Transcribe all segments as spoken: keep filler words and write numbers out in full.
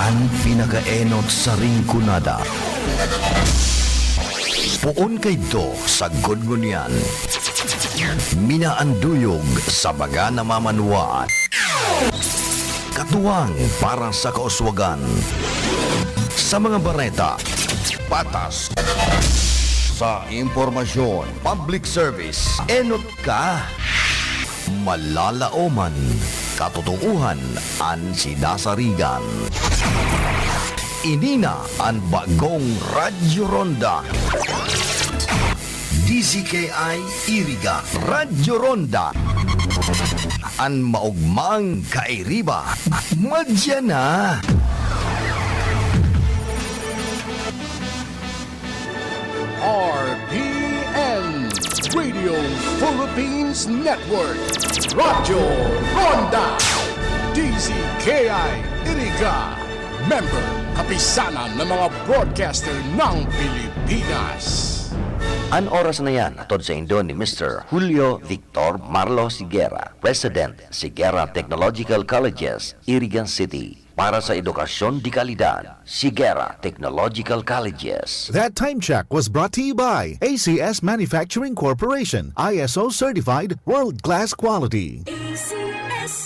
An pinakaenot sa Rinconada. Poon kaidto sagkod ngunyan. Minaanduyog sa mga namamanwaan. Katuwang para sa kauswagan. Sa mga bareta, patas. Sa impormasyon, public service, enot ka. Malalaoman, katotoohan an sinasarigan. Ini na an bagong Radyo Ronda. D Z K I Iriga, Radyo Ronda. An maogmang kairiba, madya na. R P N, Radio Philippines Network, Radyo Ronda, D Z K I Iriga, member, Kapisanan ng mga Broadcaster ng Pilipinas. An oras na yan, hatod saindo ni Mister Julio Victor Marlo Sigera, President, Sigera Technological Colleges, Iriga City. Para sa edukasyon de kalidad, Sigera Technological Colleges. That time check was brought to you by A C S Manufacturing Corporation, I S O certified, world-class quality.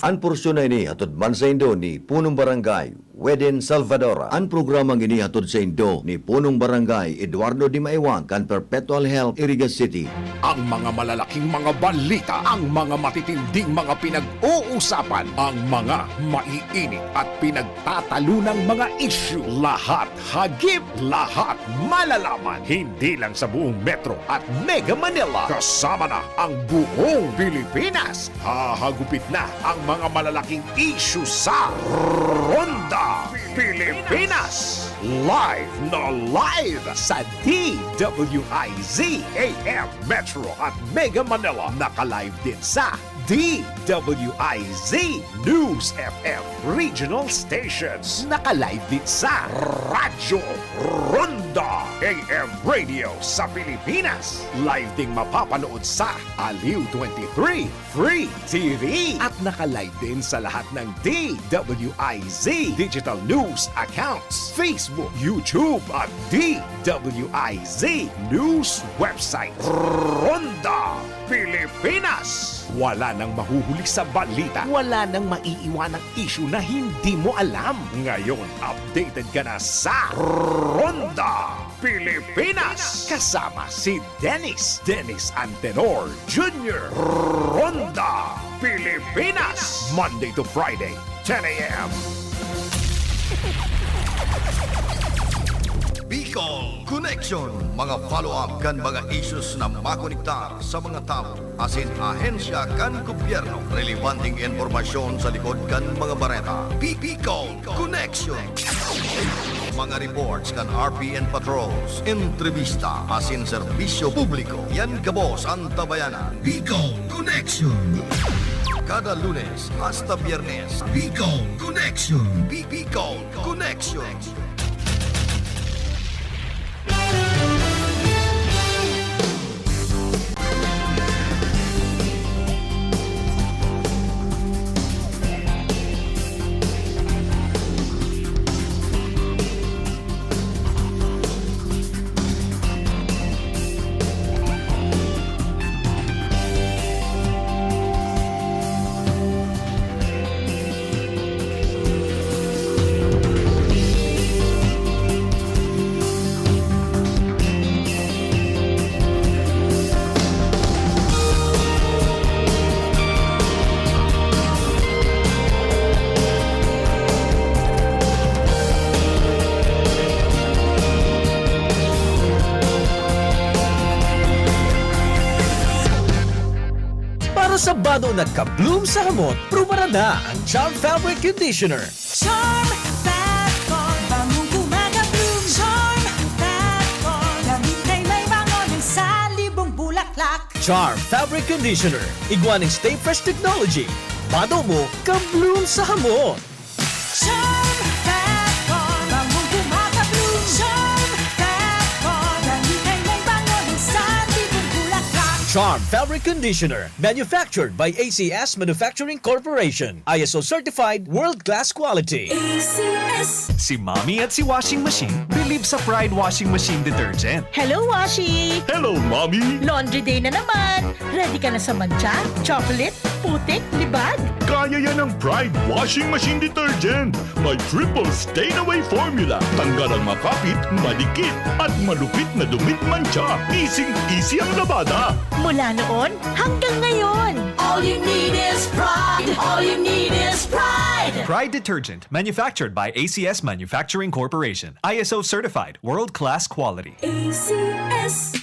An porsyon na ini hatod man saindo ni Punong Barangay Weden Salvador. An programang ini hatod saindo ni Punong Barangay Eduardo Dimaiwan kan Perpetual Health, Iriga City. Ang mga malalaking mga balita, ang mga matitinding mga pinag-uusapan, ang mga maiinit at pinagtatalunang mga isyu, lahat hagip, lahat malalaman. Hindi lang sa buong Metro at Mega Manila, kasama na ang buong Pilipinas. Hahagupit na ang mga malalaking isyu sa Ronda Pilipinas. Live na live sa D W I Z A M Metro at Mega Manila. Naka-live din sa D W I Z News F M Regional Stations. Naka-live din sa Radyo Ronda A M Radio sa Pilipinas. Live ding mapapanood sa Aliw twenty-three Free T V. At naka-live din sa lahat ng D W I Z Digital News accounts, Facebook, YouTube, at D W I Z News website. Ronda Pilipinas. Wala nang mahuhuli sa balita. Wala nang maiiwanang isyu na hindi mo alam. Ngayon, updated ka na sa Ronda Pilipinas. Kasama si Dennis, Dennis Antenor Junior. Ronda Pilipinas. Monday to Friday, ten a m. Bicol Connection. Mga follow-up kan mga issues na makonektar sa mga tawo asin ahensya kan gobyerno. Relebanteng impormasyon sa likod kan mga bareta. Bicol Connection. Mga reports kan R P N patrols, entrebista asin serbisyo publiko. Yan gabos an tabayanan. Bicol Connection. Kada Lunes hasta Biyernes. Bicol Connection. Bi-, Bicol Connection. Para sa bado na ka-bloom sa hamot, prubarada ang Charm Fabric Conditioner. Charm Fat Core, bangong gumagabloom. Charm Fat Core, damit ay may bango ng salibong bulaklak. Charm Fabric Conditioner, igwa nin Stay Fresh Technology. Bado mo, ka-bloom sa hamot. Charm Fat Core, bangong gumagabloom. Charm Fat Core, damit ay may bango ng salibong bulaklak. Charm Fabric Conditioner, manufactured by A C S Manufacturing Corporation. I S O certified, world-class quality. A C S. Si Mommy at si Washing Machine bilib sa Pride Washing Machine Detergent. Hello, Washi! Hello, Mommy! Laundry day na naman! Ready ka na sa mantsa, chocolate, putik, libag? Kaya yan ng Pride Washing Machine Detergent. May triple stain away formula. Tanggal ang makapit, madikit, at malupit na dumi at mantsa. Easy-easy ang labada. Mula noon hanggang ngayon. All you need is Pride. All you need is Pride. Pride Detergent, manufactured by A C S Manufacturing Corporation. I S O certified, world-class quality. A C S.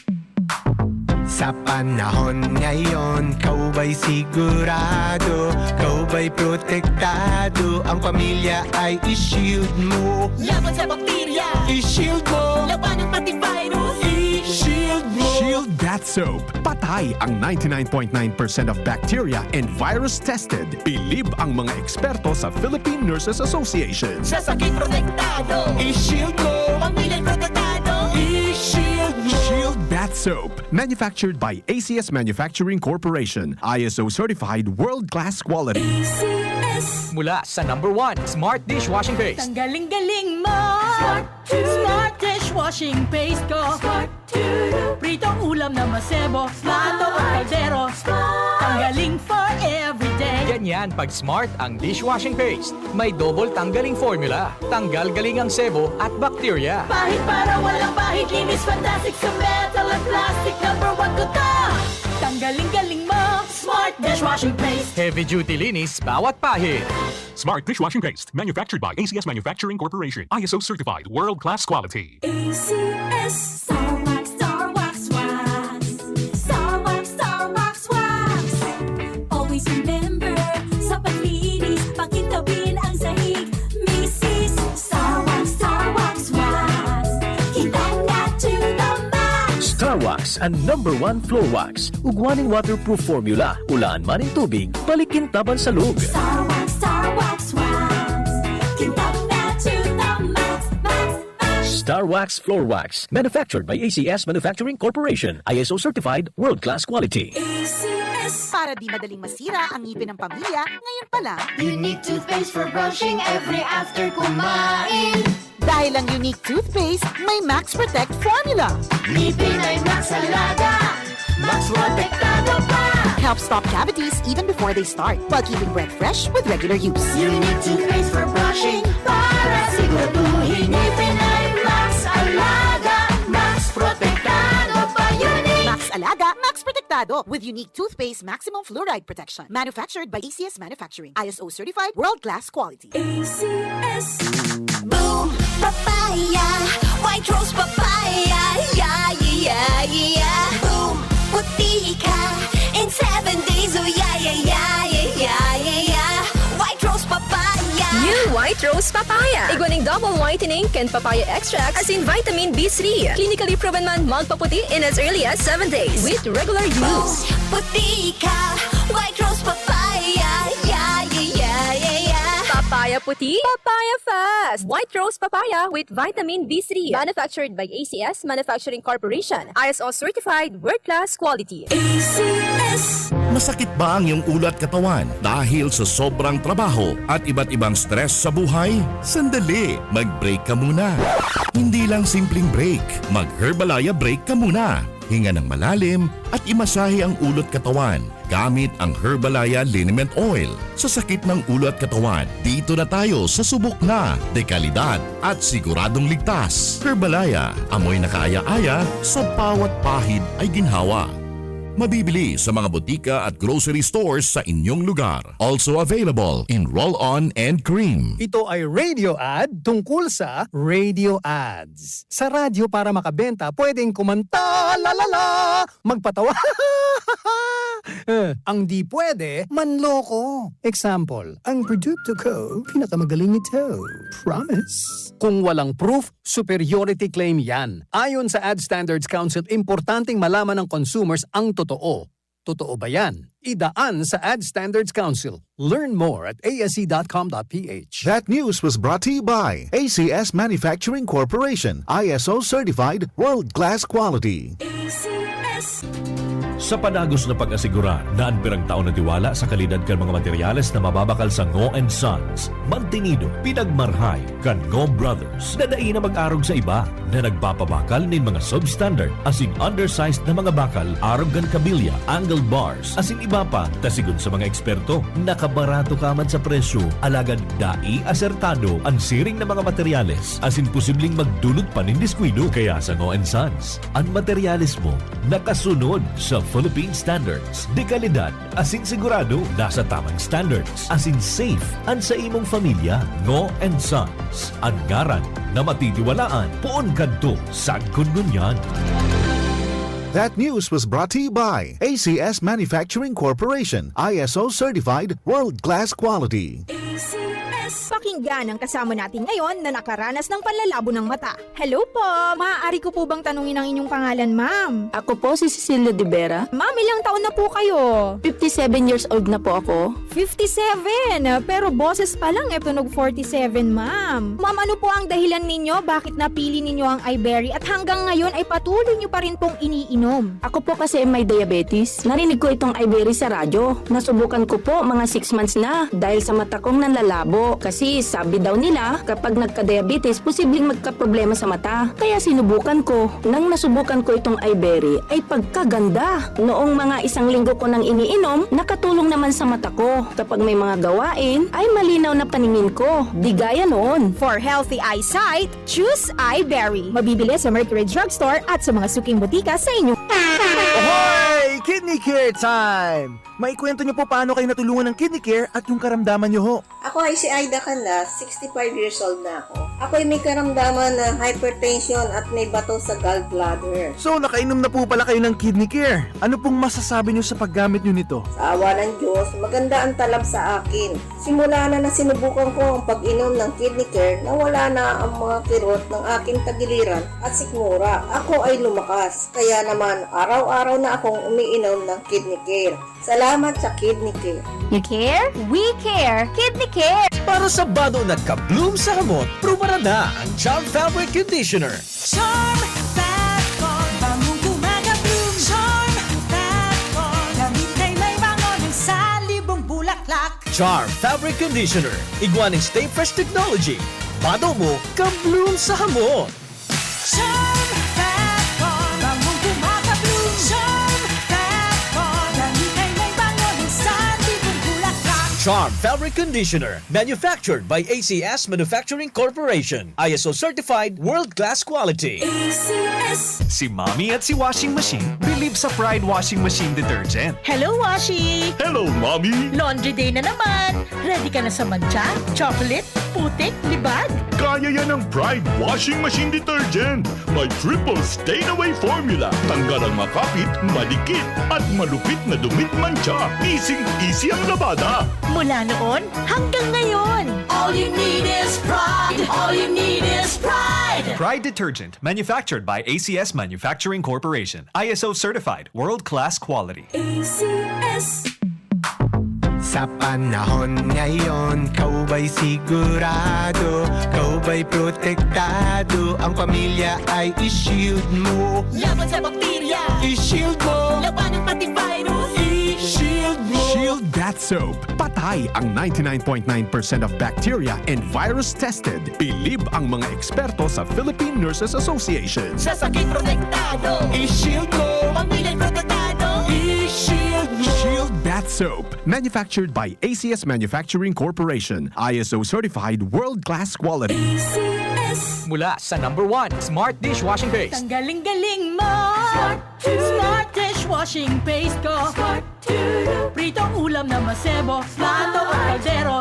Sa panahon ngayon, kau ba'y sigurado? Kau ba'y protektado? Ang pamilya ay i-shield mo. Laban sa bakterya. I-shield mo. Labanan pati virus. I-shield mo. Shield Bath Soap. Patay ang ninety-nine point nine percent of bacteria and virus tested. Bilib ang mga eksperto sa Philippine Nurses Association. Sa sakit protektado. I-shield mo. Pamilya protektado. I-shield mo. Shield Bath Soap. Manufactured by A C S Manufacturing Corporation. I S O certified, world-class quality. A C S. Mula sa number one, Smart Dishwashing Paste. Tanggaling galing mo! Smart Smart Dishwashing Paste ko! Smart Pritong ulam na masebo, plato o kaldero. Tanggaling for everyday. Ganyan pag Smart ang dishwashing paste. May double tanggaling formula. Tanggal galing ang sebo at bakterya. Pahid para walang bahid, linis fantastic sa metal at plastic. Number one ko to. Tanggaling galing mo, Smart Dishwashing Paste. Heavy duty linis bawat pahid. Smart Dishwashing Paste, manufactured by A C S Manufacturing Corporation. I S O certified, world-class quality. A C S. Star Wax, Star Wax, Wax. Star Wax, Star Wax, Wax. Always remember, sa paglinis, pakintabin ang sahig. Misis, Star Wax, Star Wax, Wax. Kintab na to the max. Star Wax, ang number one floor wax. Ugwa nin waterproof formula, ulaan man nin tubig, balik kintab an salog. Star Wax, Star Wax, Wax. Kintab na to the max, max, max. Star Wax Floor Wax, manufactured by A C S Manufacturing Corporation, I S O certified, world-class quality. A C S. Para di madaling masira ang ngipin ng pamilya, ngayon pa lang. Unique toothpaste for brushing every after kumain. Dahil ang Unique Toothpaste may Max Protect Formula. Ngipin ay Max Alaga, Max Protektado pa. Helps stop cavities even before they start, while keeping breath fresh with regular use. Unique Toothpaste for brushing, para siguraduhin ngipin ay Max Alaga, Max Protektado pa. Unique! Max Alaga, Max Protektado, with Unique Toothpaste Maximum Fluoride Protection. Manufactured by A C S Manufacturing. I S O certified, world-class quality. A C S. Boom! Papaya! White Rose Papaya! Yeah, yeah, yeah, yeah! Boom! Puti ka in seven days! Oh, yeah, yeah, yeah, yeah, yeah, yeah, yeah! White Rose Papaya! New White Rose Papaya. Igwa ning double whitening kan papaya extract, asin vitamin B three. Clinically proven man magpaputi in as early as seven days with regular use. Puti ka, White Rose Papaya. Yeah, yeah, yeah, yeah, yeah. Papaya puti, papaya fast. White Rose Papaya with vitamin B three. Manufactured by A C S Manufacturing Corporation. I S O certified, world-class quality. A C S. Masakit ba ang iyong ulo at katawan dahil sa sobrang trabaho at iba't ibang stress sa buhay? Sandali, mag-break ka muna. Hindi lang simpleng break, mag-Herbalaya break ka muna. Hinga ng malalim at imasahe ang ulo at katawan gamit ang Herbalaya Liniment Oil. Sa sakit ng ulo at katawan, dito na tayo sa subok na, dekalidad at siguradong ligtas. Herbalaya, amoy na kaaya-aya, sa bawat pahid ay ginhawa. Mabibili sa mga botika at grocery stores sa inyong lugar. Also available in roll-on and cream. Ito ay radio ad tungkol sa radio ads. Sa radyo, para makabenta, pwedeng kumanta, la la la, magpatawa. Eh, ang di pwede, manloko. Example, ang produkto ko, pinakamagaling ito. Promise. Kung walang proof, superiority claim yan. Ayon sa Ad Standards Council, importanteng malaman ng consumers ang totoo. Totoo ba yan? Idaan sa Ad Standards Council. Learn more at A S C dot com dot P H. That news was brought to you by A C S Manufacturing Corporation, I S O certified, world-class quality. A C S. Sa padagos na pag-asigurar na an pirang taon na tiwala sa kalidad kan mga materyales na mababakal sa Ngo and Sons, mantinido, pinagmarhay kan Ngo Brothers na dai na mag-arog sa iba na nagpapabakal nin mga substandard asin undersized na mga bakal arog kan kabilya, angle bars, asin iba pa, ta sigon sa mga eksperto, nakabarato ka man sa presyo, alagad dai asertado an siring na mga materyales asin posibleng magdulot pa nin diskuido. Kaya sa Ngo and Sons, an materyales mo nakasunod sa Philippine standards de kalidad asin sigurado nasa tamang standards asin safe an sa imong pamilya. Ngo and Sons, an ngaran na matitiwalaan poon kadto sagkod ngunyan. That news was brought to you by A C S Manufacturing Corporation, I S O certified, world-class quality. A C S. Pakinggan ang kasama natin ngayon na nakaranas ng panlalabo ng mata. Hello po! Maaari ko po bang tanungin ang inyong pangalan, ma'am? Ako po si Cecilia de Vera. Ma'am, ilang taon na po kayo? Fifty-seven years old na po ako. Fifty-seven! Pero boses pa lang e tunog forty-seven, ma'am. Ma'am, ano po ang dahilan ninyo bakit napili ninyo ang Iberry at hanggang ngayon ay patuloy nyo pa rin pong iniinom? Ako po kasi may diabetes. Narinig ko itong Iberry sa radyo. Nasubukan ko po mga six months na. Dahil sa mata kong nanlalabo. Kasi sabi daw nila, kapag nagka-diabetes, posibleng magkaproblema sa mata. Kaya sinubukan ko. Nang nasubukan ko itong Iberry, ay pagkaganda! Noong mga isang linggo ko nang iniinom, nakatulong naman sa mata ko. Kapag may mga gawain, ay malinaw na paningin ko. Di gaya noon. For healthy eyesight, choose Iberry. Mabibili sa Mercury Drugstore at sa mga suking botika sa inyo. Hoy! Kidney Care time! Maikwento niyo po paano kayo natulungan ng Kidney Care at yung karamdaman niyo ho. Ako ay si Aida Canlas, sixty-five years old na ako. Ako ay may karamdaman na hypertension at may bato sa gallbladder. So, nakainom na po pala kayo ng Kidney Care. Ano pong masasabi niyo sa paggamit niyo nito? Sa awa ng Diyos, maganda ang talab sa akin. Simula na nasinubukan ko ang pag-inom ng Kidney Care, nawala na ang mga kirot ng aking tagiliran at sikmura. Ako ay lumakas. Kaya naman, araw-araw na akong umiinom ng Kidney Care. Salamat sa Kidney Care. You care? We care! Kidney Care! Para sa bado na ka-bloom sa hamot, prubaran na ang Charm Fabric Conditioner. Charm Fat Con, bangong gumagabloom. Charm Fat Con, damit ay may bango ng salibong bulaklak. Charm Fabric Conditioner, igwa ning Stay Fresh Technology. Bado mo, ka-bloom sa hamot. Charm Fat Con, bangong gumagabloom. Charm Fat Con, damit ay may bango ng salibong bulaklak. Charm Fabric Conditioner, manufactured by A C S Manufacturing Corporation. I S O certified, world-class quality. A C S. Si Mommy at si Washing Machine believe sa Pride Washing Machine Detergent. Hello, Washi! Hello, Mommy! Laundry day na naman! Ready ka na sa mantsa, chocolate, putik, libag? Kaya yan ng Pride Washing Machine Detergent. May triple stain away formula. Tanggal ang makapit, madikit, at malupit na dumit mantsa. Easy-easy ang labada. Mula noon hanggang ngayon. All you need is pride. All you need is pride. Pride Detergent, manufactured by A C S Manufacturing Corporation. I S O certified, world-class quality. A C S. Sa panahon ngayon, kaw ba'y sigurado? Kaw ba'y protektado? Ang pamilya ay i-shield mo. Laban sa bakterya. I-shield mo. Labanan pati virus. I-shield mo. Shield Bath Soap. Patay ang ninety-nine point nine percent of bacteria and virus tested. Bilib ang mga eksperto sa Philippine Nurses Association. Sa sakit protektado. I-shield mo. Pamilya'y protektado. I-shield mo. Shield Bath Soap. Manufactured by A C S Manufacturing Corporation. I S O certified, world-class quality. A C S. Mula sa number one, Smart Dishwashing Paste. Tanggaling-galing mo! Smart dishwashing paste ko. Pritong ulam na masebo. Plato o kaldero.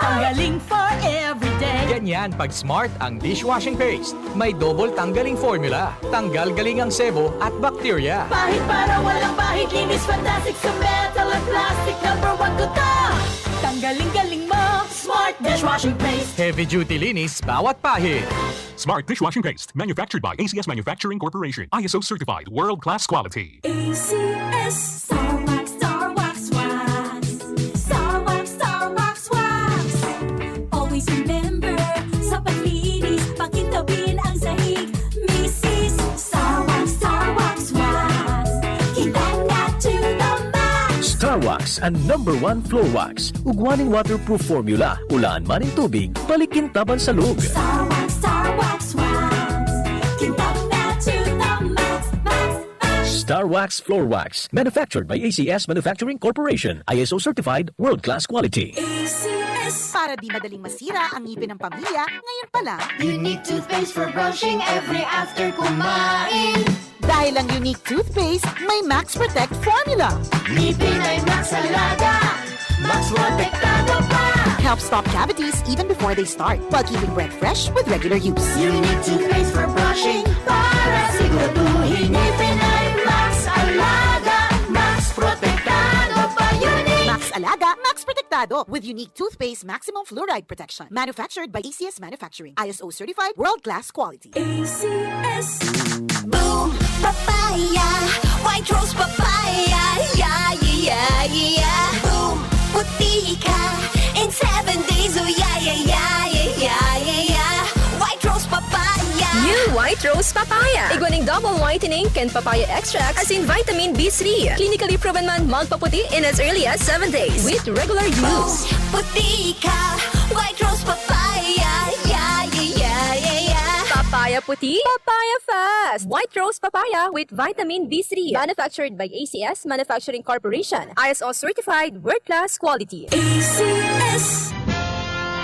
Tanggaling for everyday. Ganyan pag Smart ang dishwashing paste. May double tanggaling formula. Tanggal galing ang sebo at bakterya. Pahid para walang pahid. Linis fantastic sa metal at plastic. Number one ko to. Tanggaling-galing mo. Smart dishwashing paste. Heavy duty linis bawat pahid. Smart Dishwashing Paste, manufactured by A C S Manufacturing Corporation. I S O certified, world-class quality. A C S. Star Wax, Star Wax, Wax. Star Wax, Star Wax, Wax. Always remember, sa paglinis, pakintabin ang sahig. Misis, Star Wax, Star Wax, Wax. Kita na an number one floor wax. Ugwa nin waterproof formula, ulaan man nin tubig, balik kintaban sa log. Star Wax, Star Wax, Wax. Kintab na to the max, max, max. Star Wax Floor Wax, manufactured by A C S Manufacturing Corporation, I S O certified, world-class quality. A C S. Para di madaling masira ang ngipin ng pamilya, ngayon pa lang. Unique toothpaste for brushing every after kumain. Dahil ang Unique Toothpaste may Max Protect Formula. Ngipin ay Max Alaga, Max Protektado pa. Helps stop cavities even before they start, while keeping breath fresh with regular use. Unique Toothpaste for brushing, para siguraduhin ngipin ay Max Alaga, Max Protektado pa. Unique. Max Alaga, Max Protektado, with Unique Toothpaste Maximum Fluoride Protection. Manufactured by A C S Manufacturing. I S O certified, world-class quality. A C S. Boom Papaya, White Rose Papaya, yeah, yeah, yeah, yeah. Boom, puti ka in seven days, oh yeah, yeah, yeah. White Rose Papaya. New White Rose Papaya. Igwa ning double whitening kan papaya extract asin vitamin B three. Clinically proven man magpaputi in as early as seven days with regular use. Boom, puti ka, White Rose Papaya, yeah, yeah, yeah, yeah, yeah. Papaya puti, papaya fast. White Rose Papaya with vitamin B three. Manufactured by A C S Manufacturing Corporation. I S O certified, world-class quality. A C S.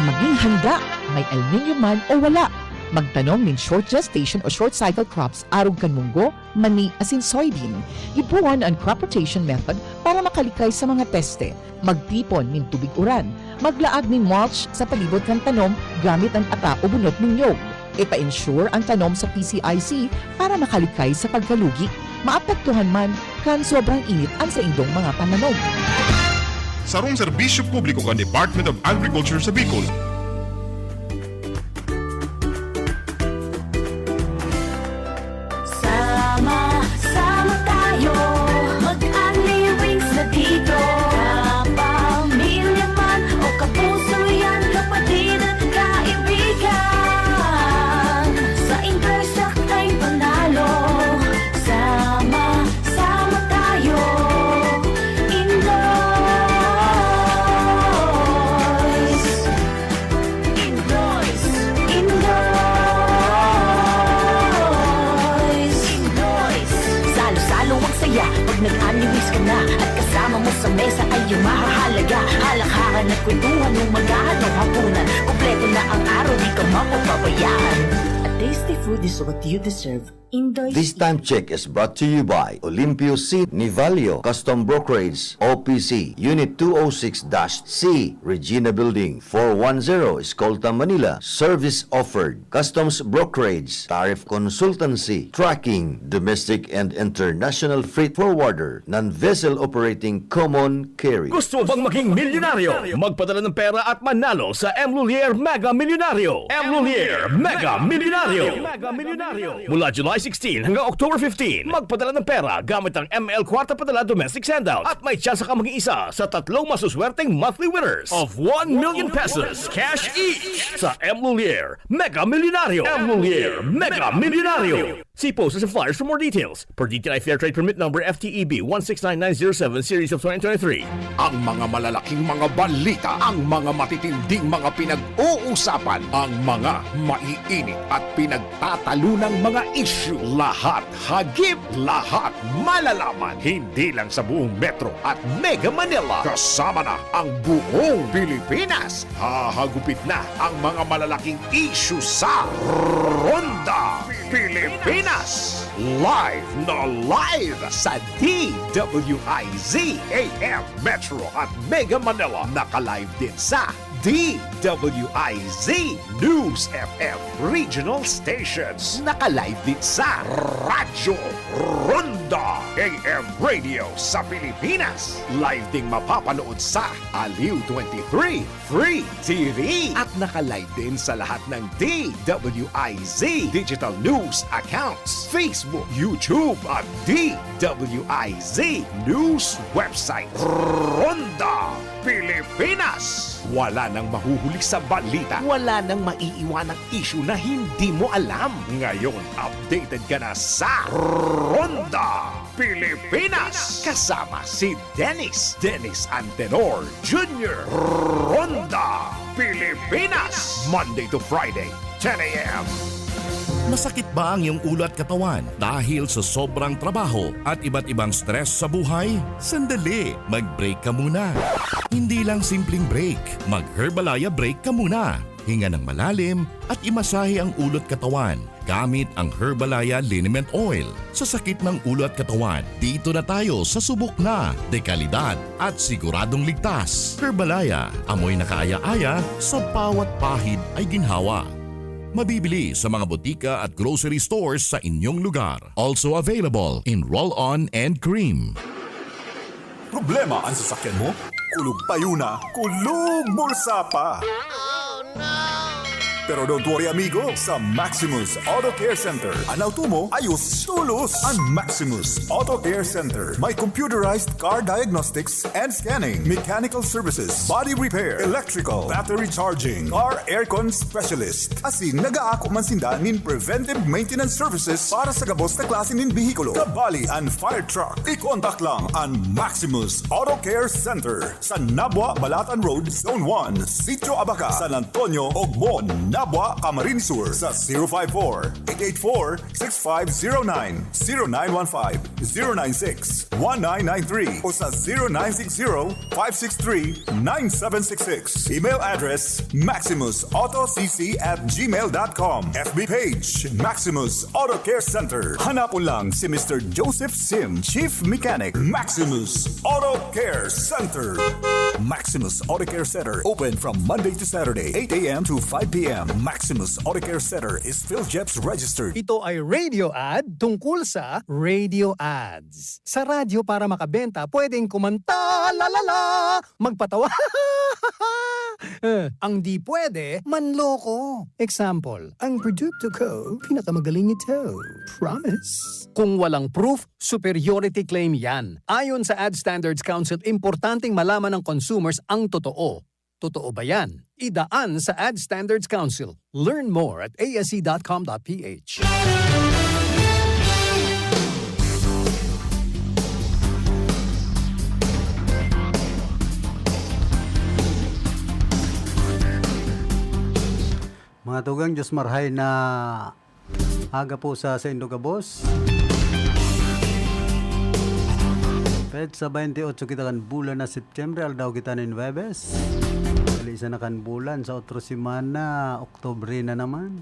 Maging handa, may El Niño man o wala. Magtanom nin short gestation o short cycle crops arog kan munggo, mani asin soybean. Gibohon an crop rotation method para makalikay sa mga peste. Magtipon nin tubig uran. Maglaag nin mulch sa palibot kan tanom gamit an ata o bunot nin niyog. Ipa-insure an tanom sa P C I C para makalikay sa pagkalugi. Maapektuhan man kan sobrang init an saindong mga pananom. Sarong serbisyo publiko kan Department of Agriculture sa Bicol. Sama-sama tayo, mag-Anli Wings na dito. Kapamilya man o kapuso yan, kapatid at kaibigan. Sa Indoy, sa kay panalo. Sama-sama tayo, Indoy. Indoys, Indoys, Indoys. Salo-salo ang saya pag nag-Anli Wings ka na. At kasama mo sa mesa ay yung mahahalaga. Halakhakan at kwentuhan ng umaga hanggang hapunan. Kompleto na ang araw, di ka mapapabayaan. A tasty food is what you deserve. Indoys. This time check is brought to you by Olimpio C. Nivalio, Custom Brokerage, O P C, Unit two oh six dash C, Regina Building, four one zero, Escolta, Manila. Service offered: customs brokerage, tariff consultancy, tracking, domestic and international freight forwarder, non-vessel operating common carrier. Gusto mo bang maging milyonaryo? Magpadala ng pera at manalo sa M Lhuillier Mega Milyonaryo. M Lhuillier Mega Milyonaryo. Mega Milyonaryo. Mula July sixteen hanggang October fifteen, magpadala ng pera gamit ang M L Kwarta Padala Domestic Sendout at may tsansa kang maging isa sa tatlong masuswerteng monthly winners of one million pesos cash each sa M Lhuillier Mega Milyonaryo. M Lhuillier Mega Milyonaryo. See posters and flyers for more details. Per D T I Fair Trade Permit Number F T E B one six nine nine zero seven, Series of twenty twenty-three. Ang mga malalaking mga balita, ang mga matitinding mga pinag-uusapan, ang mga maiinit at pinagtatalunang mga isyu, lahat hagip, lahat malalaman, hindi lang sa buong Metro at Mega Manila, kasama na ang buong Pilipinas. Hahagupit na ang mga malalaking isyu sa Ronda Pilipinas. Live na live sa D W I Z A M Metro at Mega Manila. Naka-live din sa D W I Z News F M Regional Stations. Naka-live din sa Radyo Ronda A M Radio sa Pilipinas. Live ding mapapanood sa Aliw twenty-three Free T V. At naka-live din sa lahat ng D W I Z digital news accounts, Facebook, YouTube, at D W I Z news website. Ronda Pilipinas. Wala nang mahuhuli sa balita. Wala nang maiiwanang isyu na hindi mo alam. Ngayon, updated ka na sa Ronda Pilipinas! Kasama si Dennis, Dennis Antenor Junior Ronda Pilipinas! Monday to Friday, ten a m. Masakit ba ang iyong ulo at katawan dahil sa sobrang trabaho at iba't ibang stress sa buhay? Sandali, mag-break ka muna. Hindi lang simpleng break, mag-Herbalaya break ka muna. Hinga ng malalim at imasahe ang ulo at katawan gamit ang Herbalaya Liniment Oil. Sa sakit ng ulo at katawan, dito na tayo sa subok na, dekalidad at siguradong ligtas. Herbalaya, amoy na kaaya-aya, sa bawat pahid ay ginhawa. Mabibili sa mga botika at grocery stores sa inyong lugar. Also available in roll-on and cream. Problema an sasakyan mo? Kulog payo na, kulog bulsa pa! Pero don't worry, amigo, sa Maximus Auto Care Center, an auto mo ayos tolos. An Maximus Auto Care Center may computerized car diagnostics and scanning, mechanical services, body repair, electrical, battery charging, car aircon specialist. Asin nag-aako man sinda nin preventive maintenance services para sa gabos na klase nin behikulo, kabali an fire truck. I-contact lang an Maximus Auto Care Center sa Nabua, Balatan Road, Zone one, Sitio Abaca, San Antonio, Ogmon, Nabua, Camarines Sur, sa zero five four, eight eight four, six five zero nine, zero nine one five, zero nine six, one nine nine three o sa zero nine six zero, five six three, nine seven six six. Email address, maximus auto c c at gmail dot com. F B page, Maximus Auto Care Center. Hanapon lang si Mister Joseph Sim, Chief Mechanic, Maximus Auto Care Center. Maximus Auto Care Center, open from Monday to Saturday, eight a m to five p m. Maximus Auto Care Center is PhilGEPS registered. Ito ay radio ad tungkol sa radio ads. Sa radyo, para makabenta, pwedeng kumanta, la la la, magpatawa. Eh, ang di pwede, manloko. Example, ang produkto ko, pinakamagaling ito. Promise. Kung walang proof, superiority claim yan. Ayon sa Ad Standards Council, importanteng malaman ng consumers ang totoo. Totoo ba yan? Idaan sa Ad Standards Council. Learn more at a s c dot com dot p h. Mga tugang, Diyos marhay na aga po sa saindo gabos. Petsa twenty-eight kita kan bulan na Setyembre, aldaw kita nin Huwebes. Dali sana kan bulan, sa otro semana, Oktubre na naman.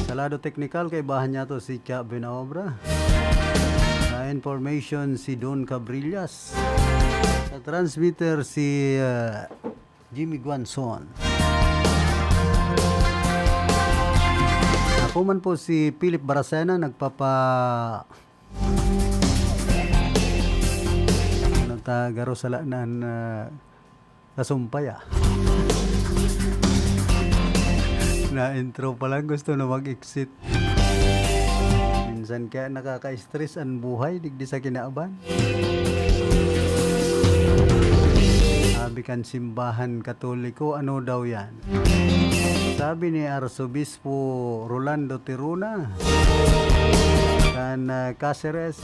Sa lado teknikal, kaibahan niya to si Cha Buenaobra. Sa information, si Don Cabrillas. Sa transmitter, si, ah, Jimmy Guanzon. Ako man po si Philip Baracena, nagpapa-, ano ta, garo sala nan, ah, kasumpay, ah. Na-intro pa lang, gusto na mag-exit. Minsan kaya nakaka-stress an buhay digdi sa kinaban. Sabi kan simbahan Katoliko, ano daw yan? Sabi ni Arsobispo Rolando Tirona kan, ah, Caceres,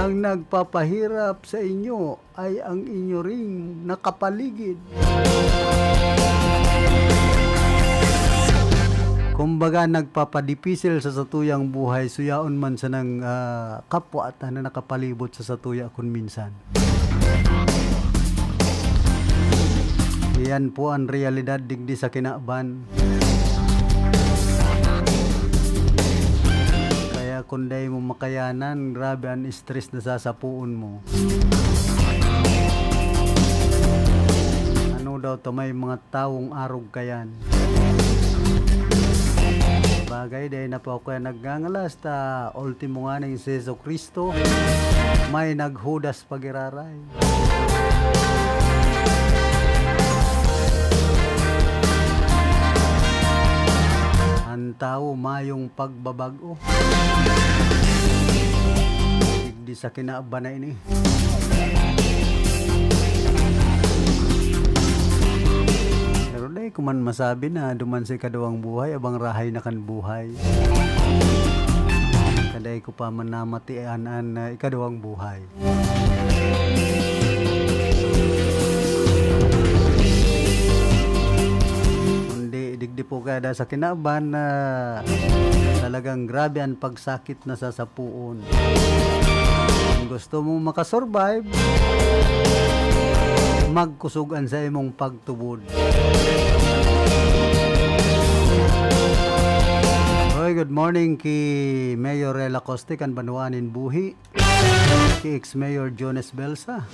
"Ang nagpapahirap sa inyo ay ang inyo ring nakapaligid." Kumbaga, nagpapadipisil sa satuyang buhay, so yaon man sanang, ah, kapwa ta na nakapalibot sa satuya kun minsan. Iyan po ang realidad digdi sa kinaban. Kaya kun dai mo makayanan, grabe an stress na sasapoon mo. Ano daw ta may mga tawong arog kayan? Bagay, dai na pa ako kaya nagngangalas ta ultimo nganing si Jesu-Cristo, may naghudas pagiraray. An tawo mayong pagbabag-o. Digdi sa kinaban na ini. Pero dai ko man masabi na duman sa ikaduwang buhay, abang rahay na kan buhay. Kaday ko pa man namatian an, ah, ikaduwang buhay. Kundi digdi po kada sa kinaban na talagang grabe an pagsakit na sasapuon. Kung gusto mong makasurvive, magkusog an sa imong pagtubod. Hoy, good morning ki Mayor Rela Coste kan banwaan nin Buhi, ki ex-Mayor Jones Belsa.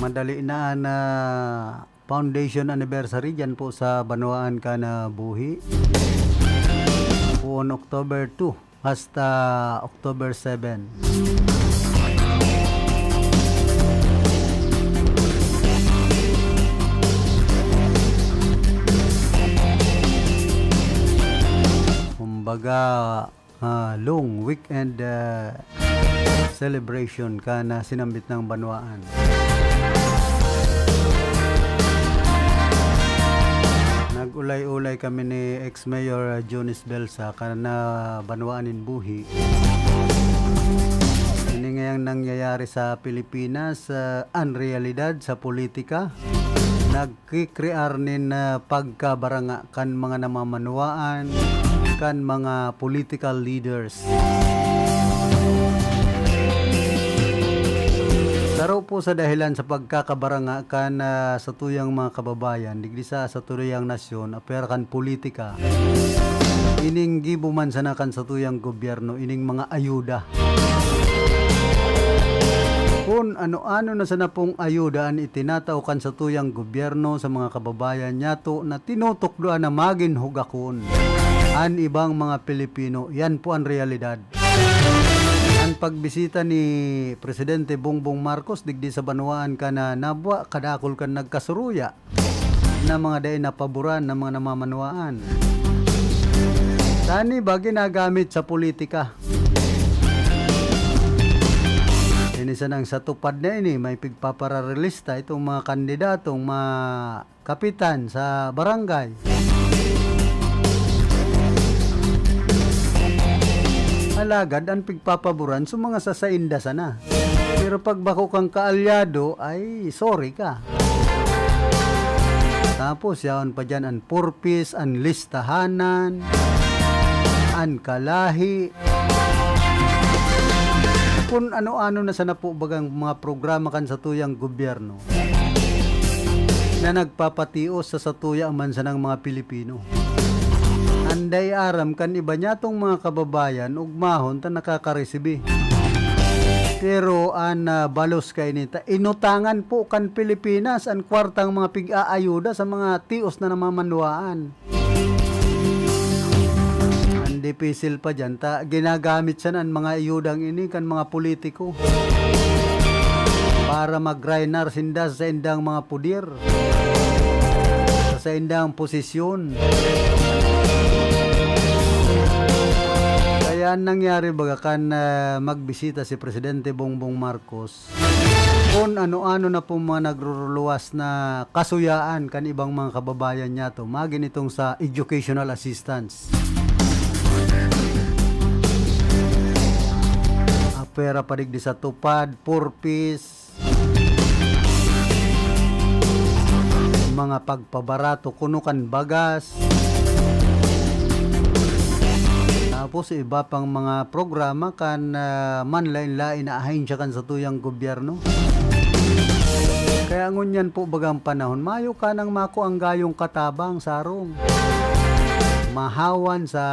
Madali na an, ah, foundation anniversary dyan po sa banwaan kan, ah, Buhi. Poon October two hasta October seven. Kumbaga, ah, long weekend, ah, celebration kan, ah, sinambit na banwaan. Nag-ulay-ulay kami ni ex-mayor, ah, Jones Belsa kan, ah, banwaan nin Buhi. Ini ngayang nangyayari sa Pilipinas, ah, an realidad sa politika. Nag- kikrear nin, ah, pagkabaranga kan mga namamanwaan, kan mga political leaders. Saro po sa dahilan sa pagkakabaranga kan, ah, satuyang mga kababayan, digdi sa satuyang nasyon, apwera kan politika, ining gibo man sana kan satuyang gobyerno, ining mga ayuda. Kun ano-ano na sana pong ayuda an itinatao kan satuyang gobyerno sa mga kababayan niyato na tinutukdoan na magin hugakon an ibang mga Pilipino, yan po an realidad. An pagbisita ni Presidente Bongbong Marcos digdi sa banwaan kan Nabua, kadakul kan nagkasuruya na mga dai napaboran na mga namamanwaan. Tani ba ginagamit sa politika? Ini sanang sa TUPAD na ini, may pigpapararelista itong mga kandidatong ma-, kapitan sa barangay. Alagad an pigpapaboran sa mga sasainda sana. Pero pag bako kang kaalyado, ay, sorry ka. Tapos, yaon pa dyan an purpose, an listahanan, an kalahi. Kun ano-ano na sana po bagang mga programa kan satuyang gobyerno na nagpapatios sa satuya man sanang mga Pilipino. An dai aram kan iba niyatong mga kababayan, ugmahon ta nakakaresibi. Pero an, ah, balos kaini ta, inutangan po kan Pilipinas an kwartang mga pig-aayuda sa mga tios na namamanwaan. An dipisil pa diyan, ta ginagamit siya an mga ayudang ini kan mga politiko para mag-grainar sinda sa saindang mga puder, sa saindang posisyon. Kaya an nangyari, baga kan, ah, magbisita si Presidente Bongbong Marcos, kun ano-ano na pong mga nagruruluwas na kasuyaan kan ibang mga kababayan niyato, magin itong sa educational assistance. Apwera pa digdi sa TUPAD, purpose, mga pagpabarato kuno kan bagas, tapos iba pang mga programa kan, ah, manlaen-laen na ahensya kan satuyang gobyerno. Kaya ngunyan po bagang panahon, mayo ka nang makuang gayong katabang, sarong mahawan sa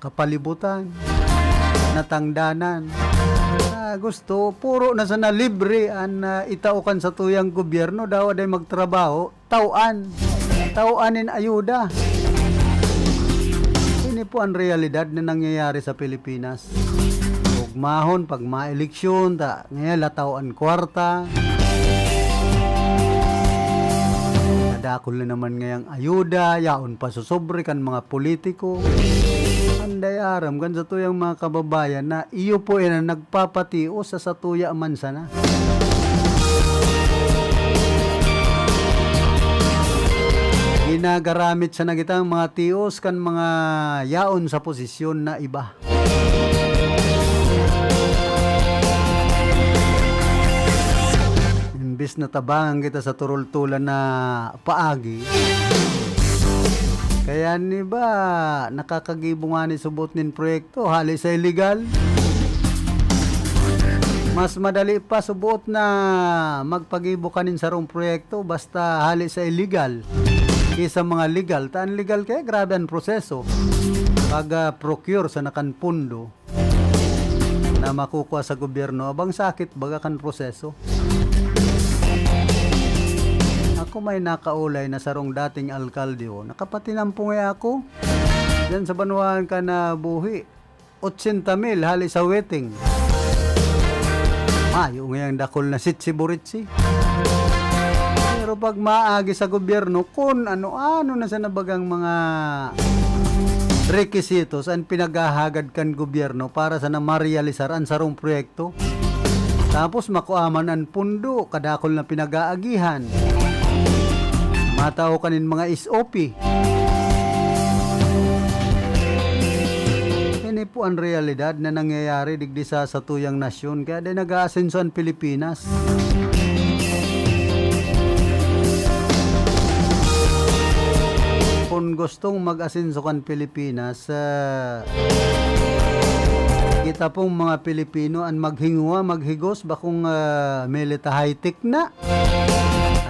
kapalibutan, natangdanan. Ah, gusto, puro na sana libre an, ah, itao kan satuyang gobyerno, dawa dai magtrabaho, tao-an. Tao-an nin ayuda. Ini po an realidad na nangyayari sa Pilipinas. Ugmahon, pag maeleksyon, ta, ngayon, lataw an kwarta. Kadakul na naman ngayang ayuda, yaon pa susubre kan mga politiko. Inday aram kan satuyang mga kababayan na iyo po iyan ang nagpapatios sa satuya man sana. Ginagaramit sana kitang mga tios kan mga yaon sa posisyon na iba. Imbis na tabangan kita sa turultulan na paagi, kaya ni ba nakakagibo ngani subot nin proyekto hali sa illegal? Mas madali pa subot na magpagibo ka nin sarong proyekto basta hali sa illegal ki sa mga legal. Ta an legal kaya grabe an proseso. Pag, ah, procure sana kan pondo na makukua sa gobyerno, abang sakit baga kan proseso. Ako may nakaulay na sarong dating alkalde, oh, nakapatinampo ngaya ako. Diyan sa banwaan ka na buhi, otsenta mil hali sa waiting. Mayo ngayang dakul na sitsi-buritsi. Pero pag maagi sa gobyerno, kun ano-ano na sana bagang mga requisitos an pinaghahagad kan gobyerno para sana marealisar an sarong proyekto. Tapos makua man an pundo, kadakul na pinag-aagihan. Matao ka nin mga S O P. Ini po an realidad na nangyayari digdi sa satuyang nasyon, kaya dai nag-aasenso an Pilipinas. Kun gustong mag-asenso kan Pilipinas, ah, kita pong mga Pilipino an maghingwa, maghigos, bakong, ah, milita high-tech na.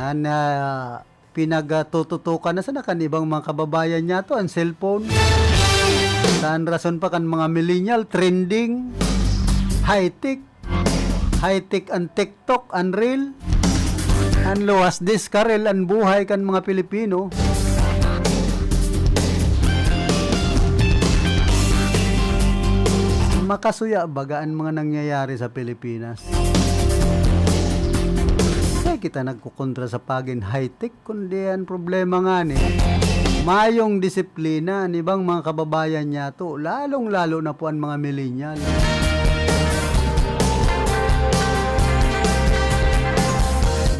An, ah, pinagtututukan na sana kan ibang mga kababayan niyato, an cellphone. Sa an rason pa kan mga millennial, trending, high-tech. High-tech an TikTok, an reel. An luwas diskarel an buhay kan mga Pilipino. Makasuya baga an mga nangyayari sa Pilipinas. Kaya kita nagkukontra sa pagin high-tech, kundi an problema ngani, mayong disiplina an ibang mga kababayan niyato, lalong-lalo na po an mga millennial.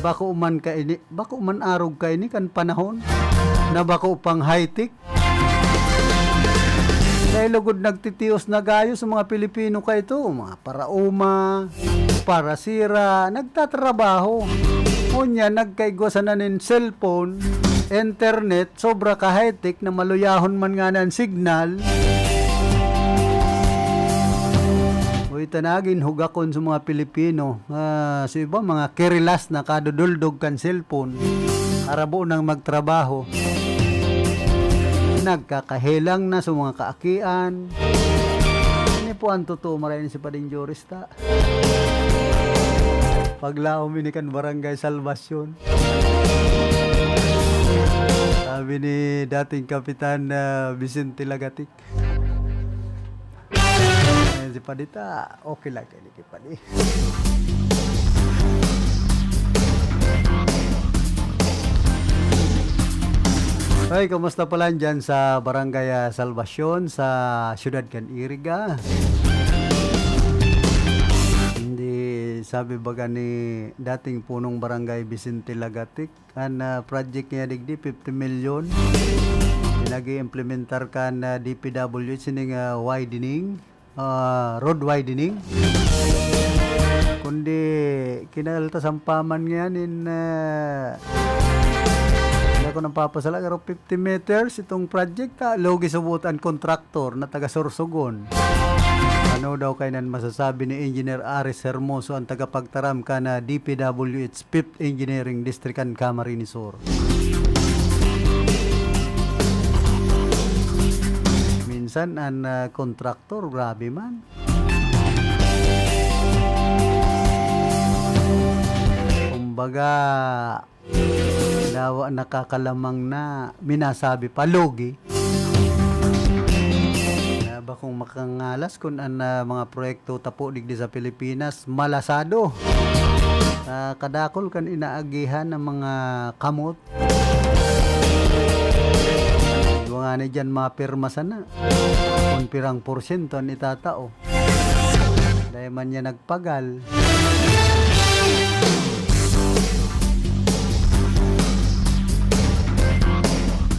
Bako man kaini, bako man arog kaini kan panahon na bako pang high-tech. Dai lugod nagtitios na gayo sa mga Pilipino kaito, mga paraoma, parasira, nagtatrabaho. Ngunyan, nagkaigwa sana nin cellphone, internet, sobra ka high-tech na maluyahon man ngani an signal. Uy, ta nagin hugakon sa mga Pilipino. Ah, sa iba, mga kirilas na kaduduldog kan cellphone, arabo nang magtrabaho. Nagkakahelang na sa mga kaakian. Ini po ang totoo, maray ni si Pading Joris ta. Paglaom ini kan Barangay Salvacion. Sabi ni dating Kapitan, ah, Vicente Lagatic. Ayan si Padita, okay lang kayo ni Kipadi. Hoy, kumusta pala dyan sa Barangay, ah, Salvacion, sa siyudad kan Iriga? Hindi, sabi baga ni dating punong barangay Vicente Lagatic, an, ah, project niya digdi, fifty million. Pinag-i-implementar kan, ah, D P W H sining, ah, widening, ah, road widening. Kundi kinaltasan pa man ngayan in, ah, hindi ako nagpapasala, pero fifty meters itong project, ah, lugi subot an kontraktor na taga Sorsogon. Ano daw kainan masasabi ni Engineer Aris Hermoso, ang tagapagtaram kan, ah, D P W H Fifth Engineering District kan Camarines Sur. Minsan an, ah, kontraktor, grabe man. Kumbaga, nawa-, nakakalamang na minasabi pa, lugi. Na bakong makangalas kun an, ah, mga proyekto tapo digdi sa Pilipinas, malasado. Ah, kadakul kan inaagihan ng mga kamot. Ngani diyan mapirma sana kun pirang porsyento an itatao. Dai man niya nagpagal.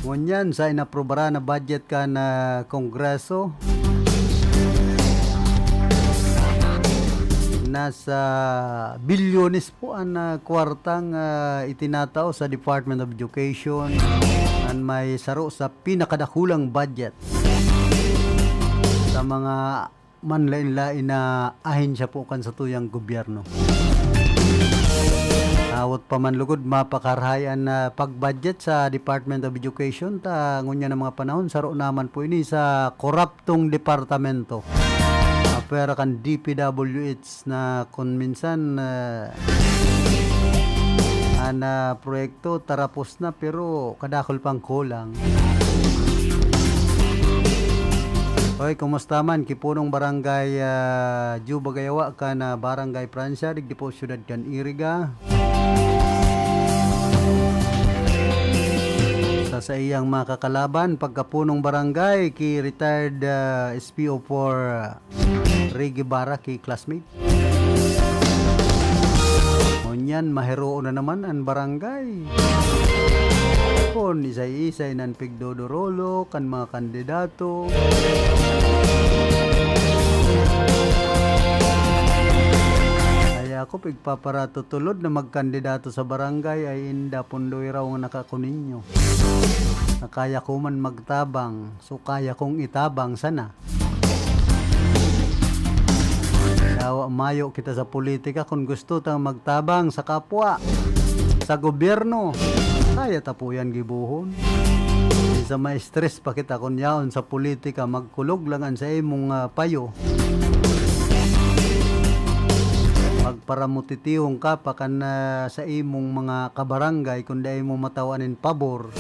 Ngunyan, sa inaprobaran na budget kan, ah, Kongreso, nasa bilyones po an, ah, kwartang, ah, itinatao sa Department of Education, an may saro sa pinakadakulang budget sa mga manlain-lain na ahensya po kan satuyang gobyerno. Hawot pa man lugod, mapakarahay an, ah, pag-budget sa Department of Education, ta ngunyan na mga panahon, saro naman po ini sa koraptong departamento. Apwera kan D P W H na kun minsan, ah, an, ah, proyekto tarapos na, pero kadakul pang kulang. Hoy, kumusta man? Ki punong barangay, ah, Juba Gayawa kan, ah, Barangay Francia, digdi po siyudad kan Iriga. Sa saiyang mga kakalaban, pagkapunong barangay, ki retired, ah, S P O four, ah, Ray Guevara, ki classmate. Ngunyan, mahiroon na naman an barangay. Kun isay-isay nan pigdodorolo kan mga kandidato. Kaya ako pigpaparatutulod na magkandidato sa barangay ay inda pundoy raw ang nakakuninyo. Na kaya ko man magtabang, so kaya kong itabang sana. Dawa mayo kita sa politika kun gusto tang magtabang sa kapwa, sa gobyerno. Kaya ta po yan gibohon. Sa ma-stress pa kita kun yaon sa politika, magkulog lang an sa imong, ah, payo. Magparamutitihon ka pa kan, ah, sa imong mga kabarangay kun dai mo matawan nin pabor.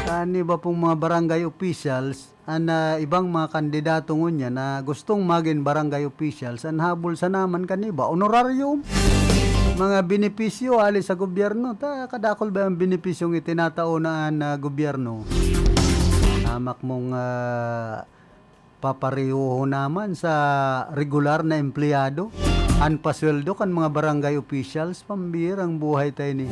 Kan iba pong mga barangay officials, an, ah, ibang mga kandidato ngunyan na gustong magin barangay officials, an habol sana man kan iba, honorarium, mga benepisyo hali sa gobyerno. Ta kadakul ba ang benepisyong itinatao na an, ah, gobyerno? Hamak mong, ah, papareho naman sa regular na empleyado. An pasweldo kan mga barangay officials, pambihirang buhay ta ini.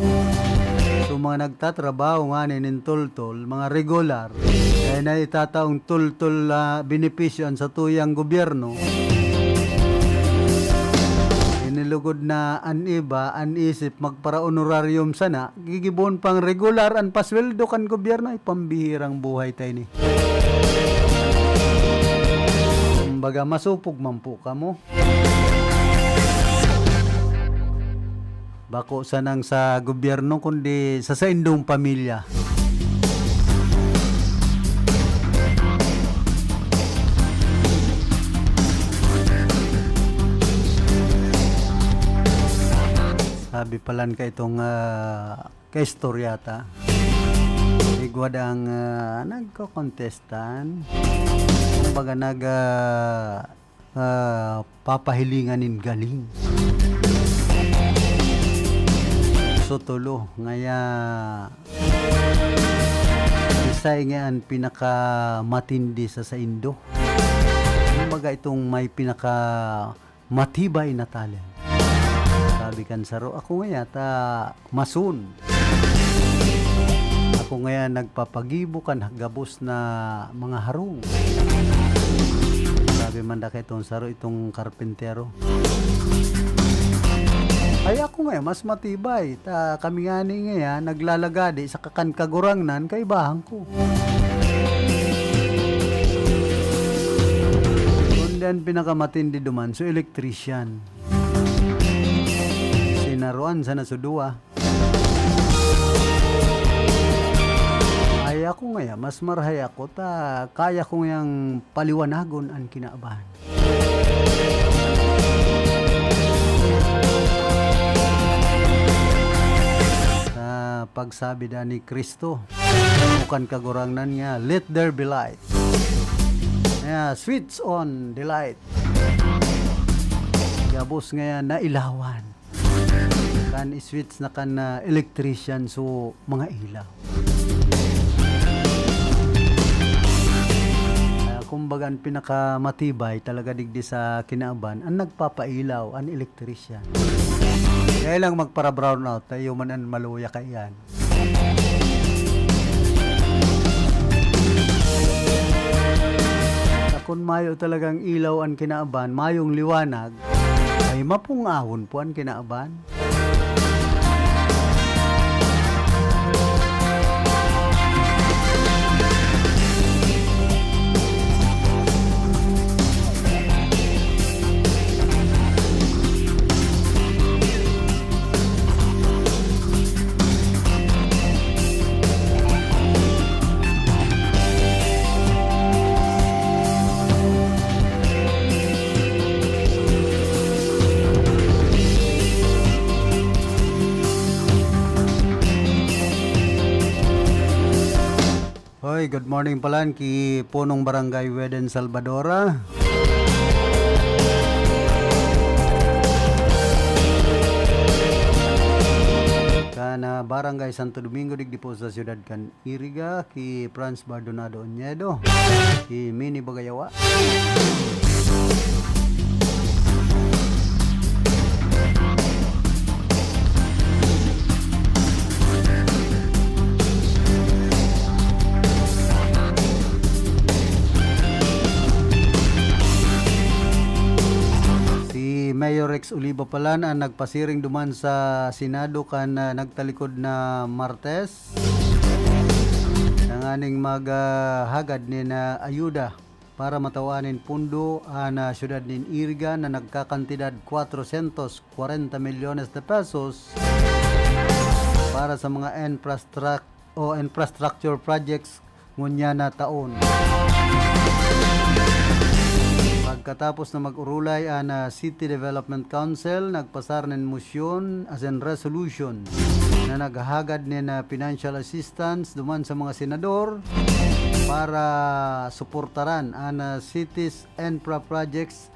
So, mga nagtatrabaho ngani nin toltol, mga regular, kaya na itataong toltol na benepisyo an satuyang gobyerno. Inilugod na an iba, an isip, magpara-honorarium sana, gigibohon pang regular an pasweldo kan gobyerno, ay pambihirang buhay ta ini. Kumbaga, masupog man po kamo. Bako sanang sa gobyerno, kundi sa saindong pamilya. Sabi palan ka itong, ah, kaistorya ta. Igwa dang, ah, nagko-contestan. Kumbaga, nag, ah, ah, papahilingan nin galing. So, tulo. Ngaya, isay nga an pinakamatindi sa saindo. Kumbaga, itong may pinaka matibay na talent. Sabi kan saro, "Ako ngaya ta mason. Ako ngaya nagpapagibo kan gabos na mga harong." Sabi man da kaitong saro, itong karpintero, "Ay, ako ngaya mas matibay. Ta kami ngani ngaya naglalagadi sa kakan kagurangnan, kaibahan ko." Kundi an pinakamatindi duman, so electrician. Sinaruan sana so duwa. Ay, ako ngaya, mas marahay ako, ta kaya ko ngayang paliwanagon an kinaban. Sa pagsabi da ni Cristo, o kan Kagurangnan niya, "Let there be light." Kaya, switch on the light. Gabos ngaya nailawan. Kan switch na kan, ah, electrician, so, mga ilaw. Ah, kumbaga, an pinakamatibay talaga digdi sa kinaban, an nagpapailaw, an electrician. Kaya lang magpara-brownout, tayo man an maluya kaiyan. Sa kun mayo talagang ilaw an kinaban, mayong liwanag, ay mapung-ahon po an kinaban. Hoy, good morning palan ki Punong Barangay Weden Salvadora. Kan, ah, Barangay Santo Domingo, digdi po sa siyudad kan Iriga, ki Franz Bardonado Oñedo, ki Mini Bagayawa. Si Mayor Rex Oliva palan an nagpasiring duman sa Senado kan, ah, nagtalikod na Martes, tanganing maghagad nin, ah, ayuda para matawan nin pondo an, ah, siyudad nin Iriga na nagkakantidad cuatrocientos cuarenta millones de pesos para sa mga infrastruct-, o infrastructure projects ngunyan na taon. Pagkatapos na mag-orolay an, ah, City Development Council, nagpasar nin mosyon, as in resolution, na naghahagad nin, ah, financial assistance duman sa mga senador para suportaran an, ah, city's infra projects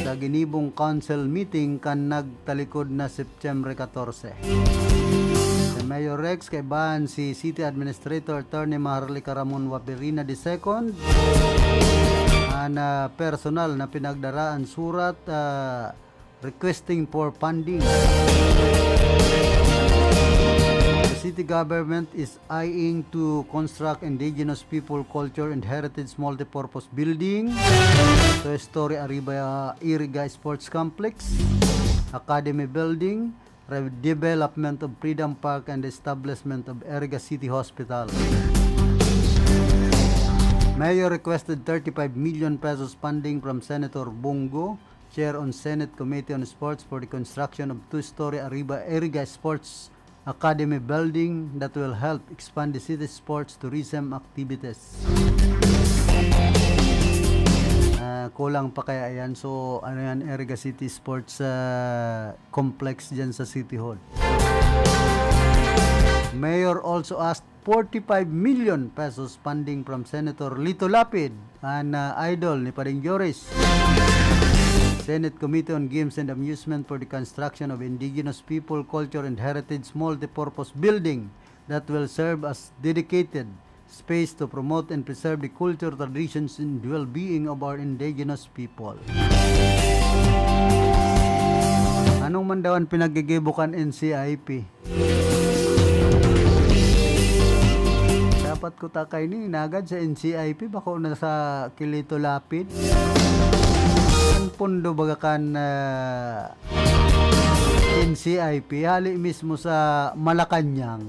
sa ginibong council meeting kan nagtalikod na September catorce. Si Mayor Rex, kaibahan si City Administrator Attorney Maharlika Ramon Waberina the second, an, ah, personal na pinagdaraan surat, ah, requesting for funding. The city government is eyeing to construct Indigenous People Culture and Heritage Multipurpose Building, two-story Arriba Iriga Sports Complex, Academy Building, redevelopment of Freedom Park, and establishment of Iriga City Hospital. Mayor requested thirty-five million pesos funding from Senator Bong Go, Chair on Senate Committee on Sports, for the construction of two-story Arriba Iriga Sports Academy building that will help expand the city's sports tourism activities. Ah, kulang pa kaya yan? So, ano yan, Iriga City Sports, ah, Complex dyan sa City Hall. Mayor also asked forty-five million pesos funding from Senator Lito Lapid, an, ah, idol ni Pading Joris. Senate Committee on Games and Amusement for the construction of Indigenous People, Culture and Heritage Multipurpose Building that will serve as dedicated space to promote and preserve the culture, traditions, and well-being of our indigenous people. Anong man daw an pinaggigibo kan N C I P? Dapat ko ta kaini inagad sa N C I P, bako na sa Kilito Lapid. An pondo baga kan, ah, N C I P, hali mismo sa Malacañang.